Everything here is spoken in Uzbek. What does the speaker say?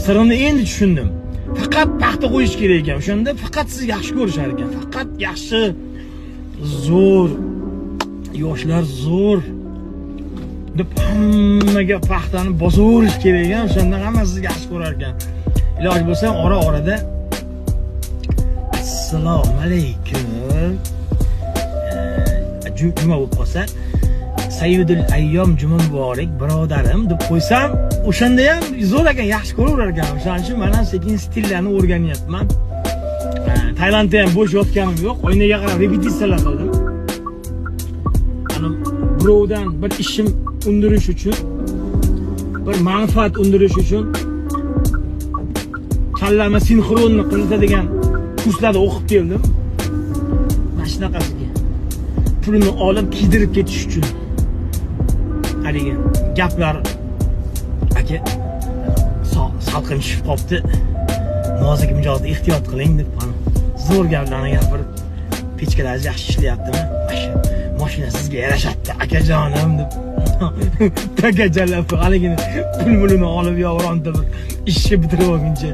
Sirini endi tushundim. Faqat paxta qo'yish kerak ekan. O'shanda faqat sizni yaxshi ko'rishar ekan. Faqat yaxshi, zo'r, yoshlar zo'r deb hammaga paxtani bosaverish kerak ekan. O'shanda hamma sizni yaxshi ko'rar ekan. Iloji bo'lsa ora-orada assalomu alaykum. Juma bo'lib qolsa, sayyidul ayyom juma muborak birodarim deb qo'ysam, o'shanda ham zo'r ekan, yaxshi ko'raverar ekan. O'shaning uchun man ham sekin stillarni o'rganyapman. Tailandda ham bo'sh yotganim yo'q, oynaga qarab repetitsiyalar qildim. Ana birovdan bir ishim undirish uchun, bir manfaat undirish uchun kallama sinxronni qilinadigan kurslarda o'qib keldim. Mana shunaqasiga pulini olib kiydirib ketish uchun haligi gaplar, aka, salqin tushib qolibdi, nozik mijozni ehtiyot qiling deb mana zo'r gaplarni gapirib, pechkalaringiz yaxshi ishlayaptimi, mashina sizga yarashadida akajonim deb takajalab haligini pul mulini olib yo bironta bir ishni bitirib olguncha.